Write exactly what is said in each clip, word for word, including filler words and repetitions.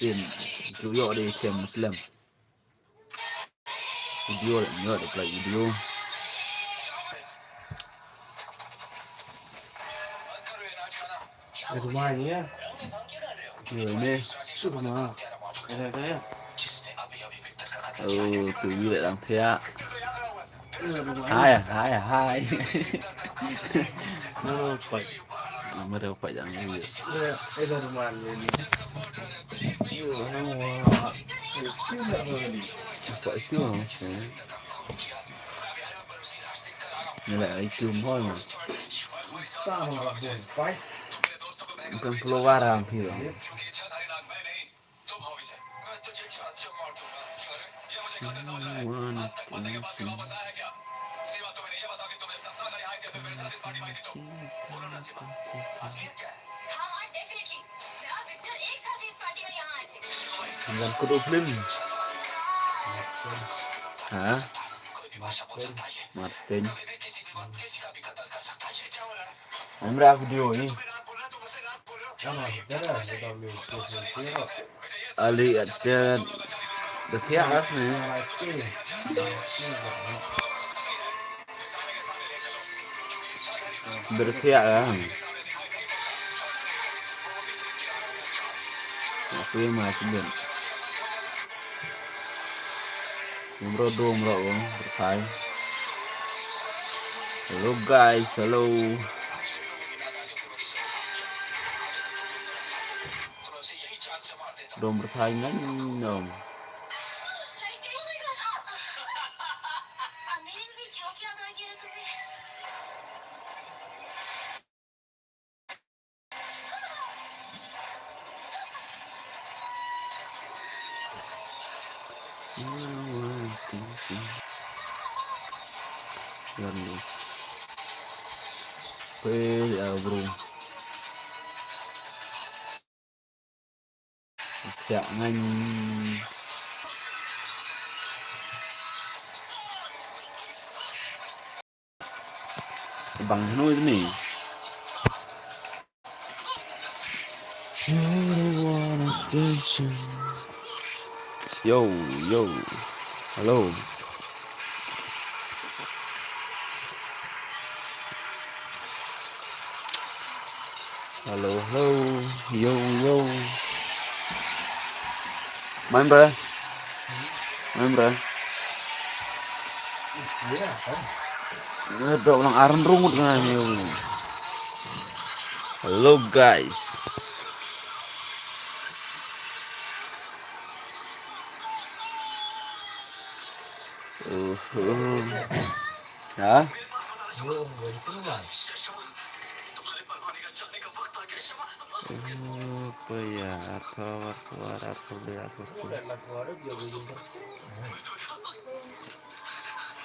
Christian, tu yo de chem Muslim. Video le, yo de play video. Itu mah ni ya. Yo ni. Itu mah. Ada, ada ya. Oh, tu yo le lang thiah. Hai, hai, hai. Mano, pai. Ah, mano, pai jang ni. Eh, eh, dah rumah ni. Yo, ano, ah, itu nak ni. Apa itu, ah? Ni lah itu mall. Bukan follower, ah, phi. Ngan kudu film. Ha? Marsden. Amra video ni. Ali at sted. Da thiah ni. Da thiah. Masih masih. Umro do umro, bro. Hi. Hello guys, hello. Dom bersaingan dong. Yan ni. Pwede, ah, bro. Thiah ngan. Bang hanu ni. You're the one attention. Yo, yo. Hello. Hello, hello. Yo, yo. Main, bro. Main, bro. Nga dok lang aran rungut nga ni. Hello, guys. Uhu. Ha? Oh, apa ya? Apa, apa, apa, apa, apa, apa.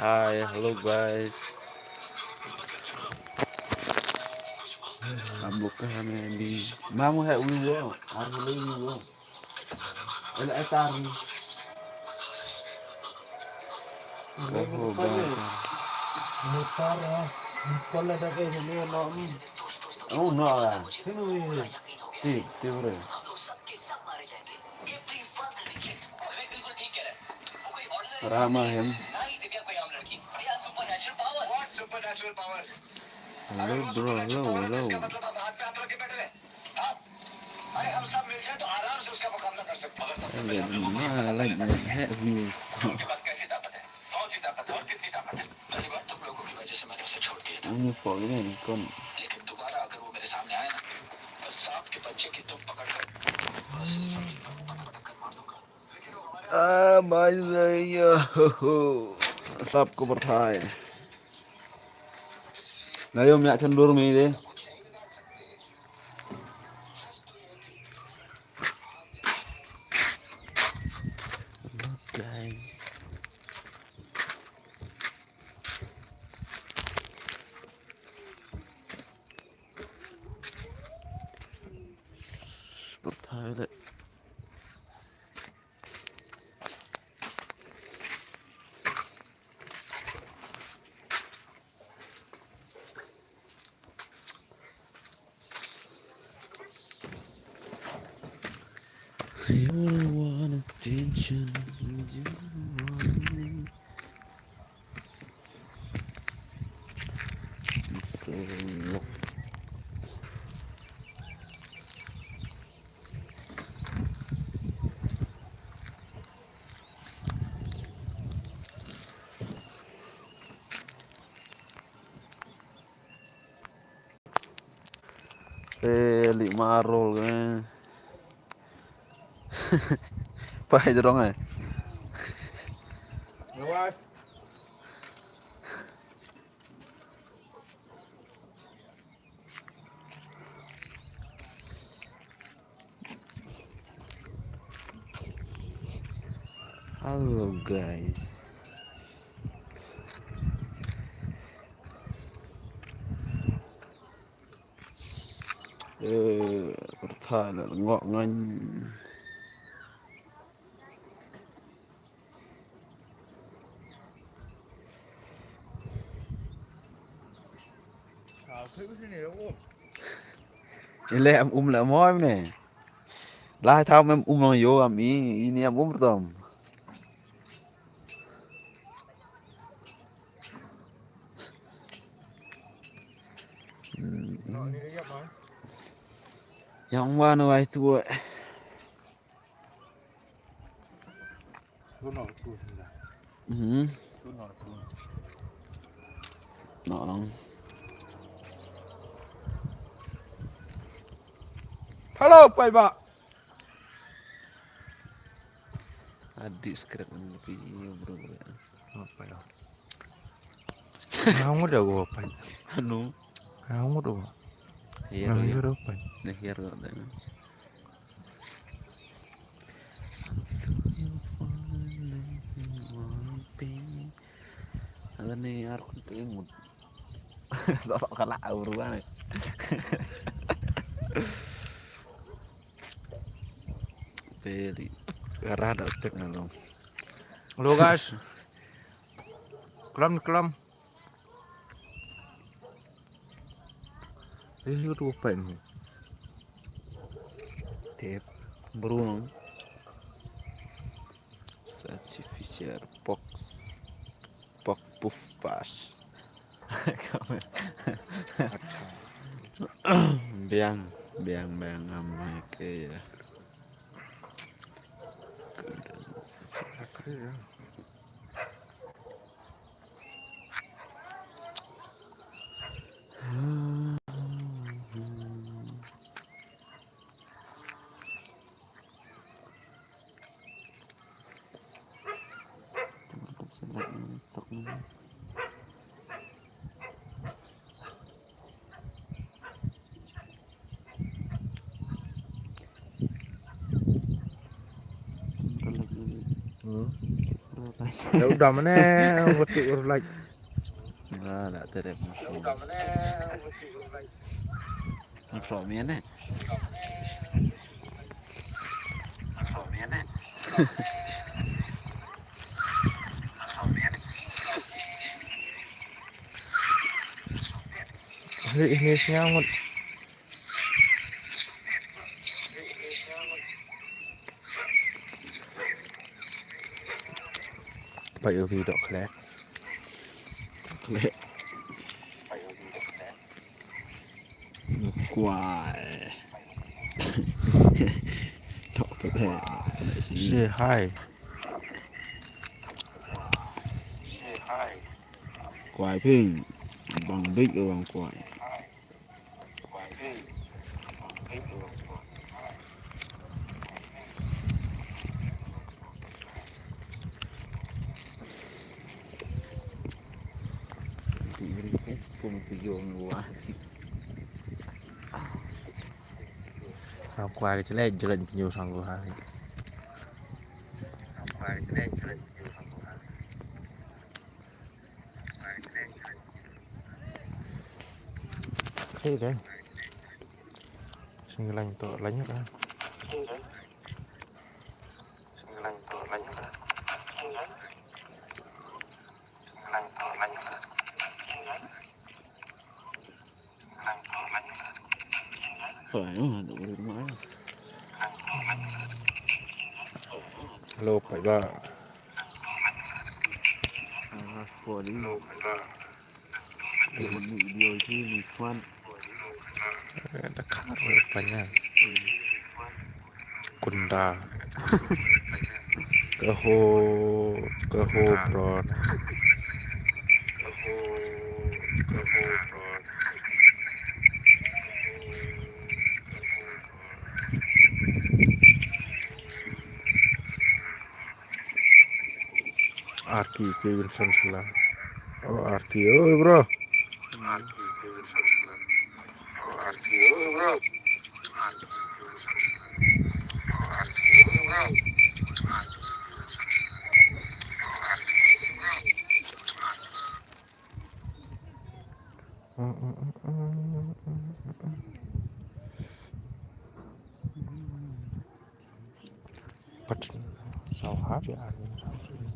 Hi, hello guys. हम लोग कहाँ में हैं अभी? मामू है, वो, वो, आप लोग वो। Ele etar ni. Kaho ba. Mutar, ah. Kol le da ke ni no. Oh, no, ah. Sino ye? Ti, ti bro. Rama hem. Hello, bro. Hello, hello. अरे, हम सब मिलकर तो आराम से उसका मुकाबला कर सकते हैं। Mama, like, my head wheels. उनके पास कैसी ताकत है? कौन सी ताकत है और कितनी ताकत है? पहली बार तुम लोगों की वजह से मैंने उसे छोड़ दिया था। Ano po yun? Kon. लेकिन दोबारा अगर वो मेरे सामने आए ना, तो सांप के बच्चे की दुम पकड़कर बस इस जमीन पर पटक पटक कर मार दूंगा। Ah, bye, Zaria. Ho, ho. Sap ko perthai. Na yo, myak chendur mi de. Look, guys. Perthai le. You want attention, you want me. So long. Te li marol ke. Pai jrong eh. Hello guys. Eh, pertha na ngok ngan. Ile am um la mo am ne. Lai thaw mem um nong yo am i, ini am um tom. Hmm. Yang wan wai tu. Mhm. No, no. Hello, pai ba. Adi script ni pi bro, bro. Apa ya? Ngangu da go pai. Anu. Ngangu da go. Iya, iya. Ngangu da pai. Nah, iya, iya. Ada ni arku tu imut. Tolok kala auruan. Peli. Garah da tek ngalong. Hello guys. Kelam, kelam. Eh, itu apa ini? Tip. Bruno. Sachi Fisher Box. Box Puff Pass. Biang, biang, biang, am hai ke ya. Sachi Fisher. Hmm. Ya udah, mana ngerti urus like. Nah, nak terep masuk. Masuk mian eh. Masuk mian eh. Masuk mian eh. Ahli ini siang. Pai u bi dok khlek. Khlek. Kwai. Dok khlek. Say hi. Kwai ping. Bang big bang kwai. Ang kwai ka chale, jalan pinyo sang ko ha. Ang kwai ka chale, jalan pinyo sang ko ha. Thế đấy. Xin lành tội lành hết á. Phải không? Đủ rồi mà. Hello, paidbah. Ah, spoiling. Hello, paidbah. Video ini, ini, Swan. Eh, da khar wei panya. Kunda. Ka ho, ka ho, bro. Arki, Kevin Sansala. Oh, Arki, oh, bro. Pat sau hap ya, sau sini.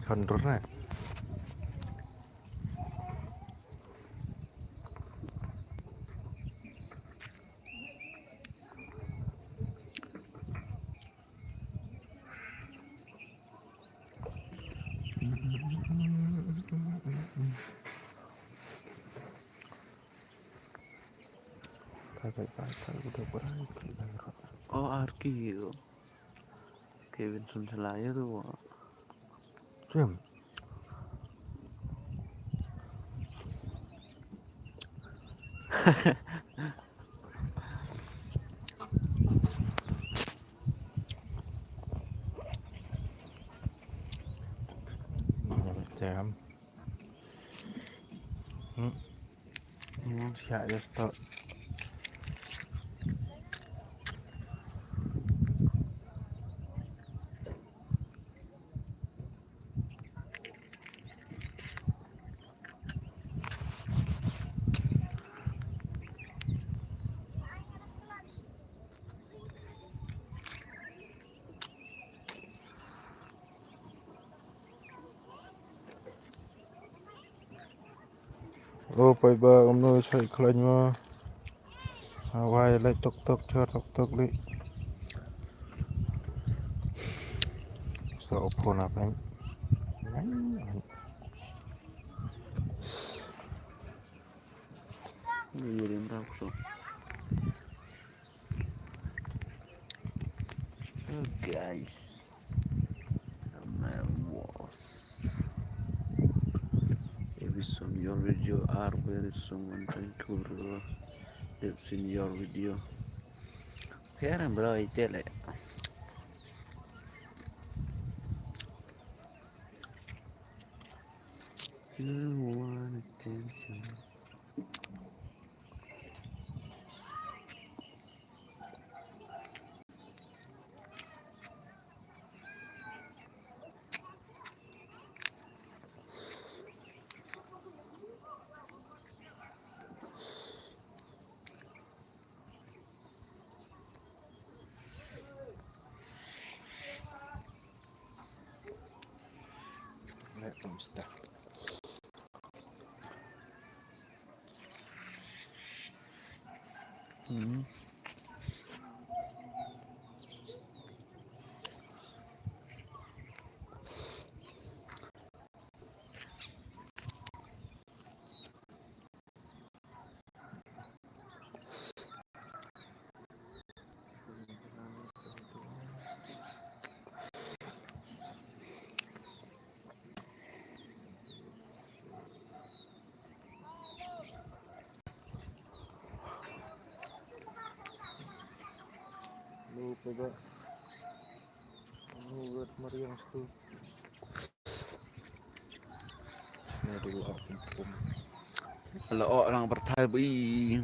Kan dur na. Bye, bye, bye, bye. Udah berakhir, bye, bro. Oh, Arki tu. Kevin Sansala ya tu. Jem. Jam. Hmm. Hmm, siap je stok. Oh, paidbah, kamno sa i khlaiñ ma. Sa wai lai tok tok, char tok tok li. Sa o phone a peng. Ni rin rau so. Oh, guys. My walls. Every song your video are very song and thank you, bro. They've seen your video. Here, bro, I tell it. You want attention. Let them stop. Hmm. Lupa ba. Lupa mariang stu. Ala o rang pyrthai bui.